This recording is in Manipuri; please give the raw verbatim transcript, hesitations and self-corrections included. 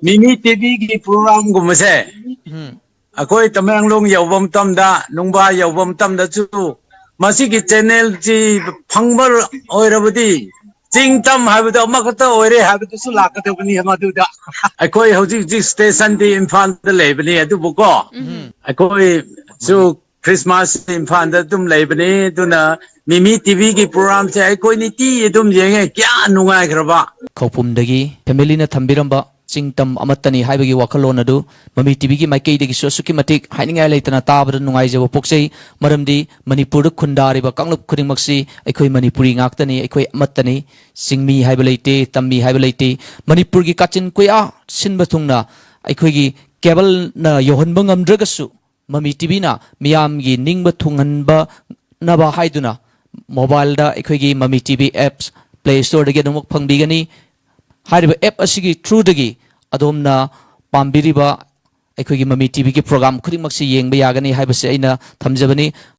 ꯃꯤꯃꯤ ꯇꯤꯚꯤꯒꯤ ꯄ꯭ꯔꯣꯒ꯭ꯔꯥꯝꯒꯨꯝꯕꯁꯦ ꯑꯩꯈꯣꯏ ꯇꯃꯦꯡꯂꯣꯡ ꯌꯧꯕ ꯃꯇꯝꯗ, ꯅꯨꯡꯕꯥ ꯌꯧꯕ ꯃꯇꯝꯗꯁꯨ ꯃꯁꯤꯒꯤ ꯆꯦꯅꯦꯜꯁꯤ ꯐꯪꯕ ꯑꯣꯏꯔꯕꯗꯤ ꯆꯤꯡ ꯇꯝ ꯍꯥꯏꯕꯗꯣ ꯑꯃꯈꯛꯇ ꯑꯣꯏꯔꯦ ꯍꯥꯏꯕꯗꯨꯁꯨ ꯂꯥꯛꯀꯗꯕꯅꯤ꯫ ꯃꯗꯨꯗ ꯑꯩꯈꯣꯏ ꯍꯧꯖꯤꯛ ꯍꯧꯖꯤꯛ ꯁ꯭ꯇꯦꯁꯟꯗꯤ ꯏꯝꯐꯥꯜꯗ ꯂꯩꯕꯅꯤ, ꯑꯗꯨꯕꯨꯀꯣ ꯑꯩꯈꯣꯏꯁꯨ ꯈ꯭ꯔꯤꯁꯃꯥꯁ ꯏꯝꯐꯥꯜꯗ ꯑꯗꯨꯝ ꯂꯩꯕꯅꯤ꯫ ꯑꯗꯨꯅ ꯃꯤꯃꯤ ꯇꯤꯚꯤꯒꯤ ꯄ꯭ꯔꯣꯒ꯭ꯔꯥꯝꯁꯦ ꯑꯩꯈꯣꯏ ꯅꯤꯇꯤ ꯑꯗꯨꯝ ꯌꯦꯡꯉꯦ꯫ ꯀꯌꯥ ꯅꯨꯡꯉꯥꯏꯈ꯭ꯔꯕ꯫ ꯈꯧꯄꯨꯝꯗꯒꯤ ꯐꯦꯃꯤꯂꯤꯅ ꯊꯝꯕꯤꯔꯝꯕ ꯆꯤꯡ ꯇꯝ ꯑꯃꯠꯇꯅꯤ ꯍꯥꯏꯕꯒꯤ ꯋꯥꯈꯜꯂꯣꯟ ꯑꯗꯨ ꯃꯃꯤ ꯇꯤꯚꯤꯒꯤ ꯃꯥꯏꯀꯩꯗꯒꯤꯁꯨ ꯑꯁꯨꯛꯀꯤ ꯃꯇꯤꯛ ꯍꯥꯏꯅꯤꯡꯉꯥꯏ ꯂꯩꯇꯅ ꯇꯥꯕꯗ ꯅꯨꯡꯉꯥꯏꯖꯕ ꯄꯣꯛꯆꯩ꯫ ꯃꯔꯝꯗꯤ ꯃꯅꯤꯄꯨꯔꯗ ꯈꯨꯟꯗꯥꯔꯤꯕ ꯀꯥꯡꯂꯨꯞ ꯈꯨꯗꯤꯡꯃꯛꯁꯤ ꯑꯩꯈꯣꯏ ꯃꯅꯤꯄꯨꯔꯤ ꯉꯥꯛꯇꯅꯤ, ꯑꯩꯈꯣꯏ ꯑꯃꯠꯇꯅꯤ꯫ ꯆꯤꯡꯃꯤ ꯍꯥꯏꯕ ꯂꯩꯇꯦ, ꯇꯝꯃꯤ ꯍꯥꯏꯕ ꯂꯩꯇꯦ꯫ ꯃꯅꯤꯄꯨꯔꯒꯤ ꯀꯥꯆꯤꯟ ꯀꯣꯏꯌꯥ ꯁꯤꯟꯕ ꯊꯨꯡꯅ ꯑꯩꯈꯣꯏꯒꯤ ꯀꯦꯕꯜꯅ ꯌꯧꯍꯟꯕ ꯉꯝꯗ꯭ꯔꯒꯁꯨ, ꯃꯃꯤ ꯇꯤꯚꯤꯅ ꯃꯤꯌꯥꯝꯒꯤ ꯅꯤꯡꯕ ꯊꯨꯡꯍꯟꯕꯅꯕ ꯍꯥꯏꯗꯨꯅ ꯃꯣꯕꯥꯏꯜꯗ ꯑꯩꯈꯣꯏꯒꯤ ꯃꯃꯤ ꯇꯤꯚꯤ ꯑꯦꯞꯁ ꯄ꯭ꯂꯦ ꯁ꯭ꯇꯣꯔꯗꯒꯤ ꯑꯗꯨꯃꯛ ꯐꯪꯕꯤꯒꯅꯤ꯫ ꯍꯥꯏꯔꯤꯕ ꯑꯦꯞ ꯑꯁꯤꯒꯤ ꯊ꯭ꯔꯨꯗꯒꯤ ꯑꯗꯣꯝꯅ ꯄꯥꯝꯕꯤꯔꯤꯕ ꯑꯩꯈꯣꯏꯒꯤ ꯃꯃꯤ ꯇꯤꯚꯤꯒꯤ ꯄ꯭ꯔꯣꯒ꯭ꯔꯥꯝ ꯈꯨꯗꯤꯡꯃꯛꯁꯤ ꯌꯦꯡꯕ ꯌꯥꯒꯅꯤ ꯍꯥꯏꯕꯁꯤ ꯑꯩꯅ ꯊꯝꯖꯕꯅꯤ꯫